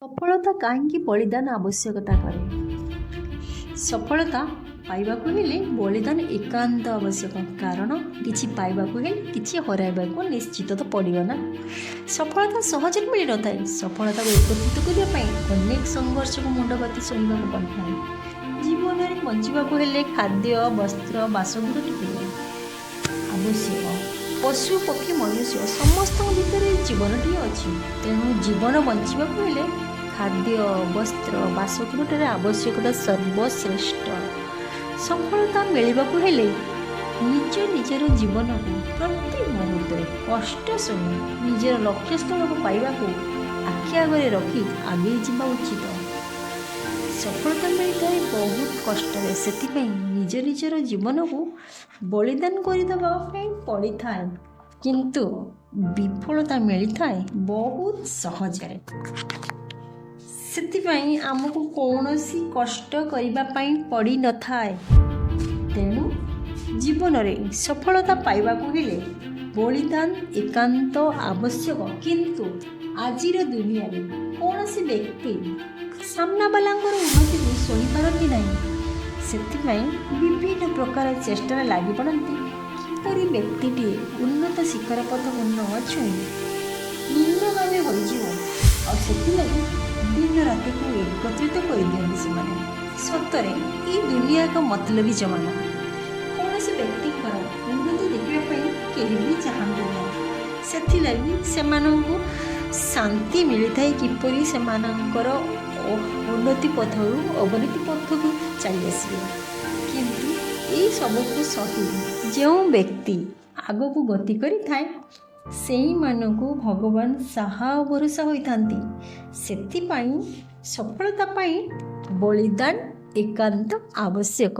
ସଫଳତା କାହିଁକି ବଳିଦାନ ଆବଶ୍ୟକତା କରେ? ସଫଳତା ପାଇବାକୁ ହେଲେ ବଳିଦାନ ଏକାନ୍ତ ଆବଶ୍ୟକ, କାରଣ କିଛି ପାଇବାକୁ ହେଲେ କିଛି ହରାଇବାକୁ ନିଶ୍ଚିତ ତ ପଡ଼ିବ ନା। ସଫଳତା ସହଜରେ ମିଳିନଥାଏ। ସଫଳତାକୁ ଏକତ୍ରିତ କରିବା ପାଇଁ ଅନେକ ସଂଘର୍ଷକୁ ମୁଣ୍ଡପାତି ସହିବାକୁ ପଡ଼ିଥାଏ। ଜୀବନରେ ବଞ୍ଚିବାକୁ ହେଲେ ଖାଦ୍ୟ, ବସ୍ତ୍ର, ବାସଗୃହ ଟିକିଏ ଆବଶ୍ୟକ। ପଶୁ, ପକ୍ଷୀ, ମନୁଷ୍ୟ ସମସ୍ତଙ୍କ ଭିତରେ ଜୀବନଟିଏ ଅଛି। ତେଣୁ ଜୀବନ ବଞ୍ଚିବାକୁ ହେଲେ ଖାଦ୍ୟ, ବସ୍ତ୍ର, ବାସଗୃହଟିର ଆବଶ୍ୟକତା ସର୍ବଶ୍ରେଷ୍ଠ। ସଫଳତା ମିଳିବାକୁ ହେଲେ ନିଜ ନିଜର ଜୀବନକୁ ପ୍ରତି ମୁହୂର୍ତ୍ତରେ କଷ୍ଟ ସହି ନିଜର ଲକ୍ଷ୍ୟସ୍ଥଳକୁ ପାଇବାକୁ ଆଖି ଆଗରେ ରଖି ଆଗେଇ ଯିବା ଉଚିତ। ସଫଳତା ମିଳିଥାଏ ବହୁତ କଷ୍ଟରେ, ସେଥିପାଇଁ ନିଜ ନିଜର ଜୀବନକୁ ବଳିଦାନ କରିଦେବା ପାଇଁ ପଡ଼ିଥାଏ। କିନ୍ତୁ ବିଫଳତା ମିଳିଥାଏ ବହୁତ ସହଜରେ, ସେଥିପାଇଁ ଆମକୁ କୌଣସି କଷ୍ଟ କରିବା ପାଇଁ ପଡ଼ିନଥାଏ। ତେଣୁ ଜୀବନରେ ସଫଳତା ପାଇବାକୁ ହେଲେ ବଳିଦାନ ଏକାନ୍ତ ଆବଶ୍ୟକ। କିନ୍ତୁ ଆଜିର ଦୁନିଆରେ କୌଣସି ବ୍ୟକ୍ତି ସାମ୍ନାବାଲାଙ୍କର ଉନ୍ନତିକୁ ସହିପାରନ୍ତି ନାହିଁ। ସେଥିପାଇଁ ବିଭିନ୍ନ ପ୍ରକାର ଚେଷ୍ଟାରେ ଲାଗିପଡ଼ନ୍ତି, କିପରି ବ୍ୟକ୍ତିଟିଏ ଉନ୍ନତ ଶିଖର ପଥକୁ ନ ଛୁଇଁ ନିମ୍ନଗାମୀ ହୋଇଯିବ। ଆଉ ସେଥିଲାଗି ଦିନ ରାତିକୁ ଏକତ୍ରିତ କରିଦିଅନ୍ତି ସେମାନେ। ସତରେ ଏଇ ଦୁନିଆ ଏକ ମତଲବୀ ଜମାନା। କୌଣସି ବ୍ୟକ୍ତିଙ୍କର ଉନ୍ନତି ଦେଖିବା ପାଇଁ କେହି ବି ଚାହାନ୍ତି ନାହିଁ। ସେଥିଲାଗି ସେମାନଙ୍କୁ ଶାନ୍ତି ମିଳିଥାଏ କିପରି ସେମାନଙ୍କର ଉନ୍ନତି ପଥରୁ ଅବନତି ପଥକୁ ଚାଲି ଆସିବେ। କିନ୍ତୁ ଏଇ ସବୁକୁ ସହି ଯେଉଁ ବ୍ୟକ୍ତି ଆଗକୁ ଗତି କରିଥାଏ, ସେଇମାନଙ୍କୁ ଭଗବାନ ସାହା ଭରସା ହୋଇଥାନ୍ତି। ସେଥିପାଇଁ ସଫଳତା ପାଇଁ ବଳିଦାନ ଏକାନ୍ତ ଆବଶ୍ୟକ।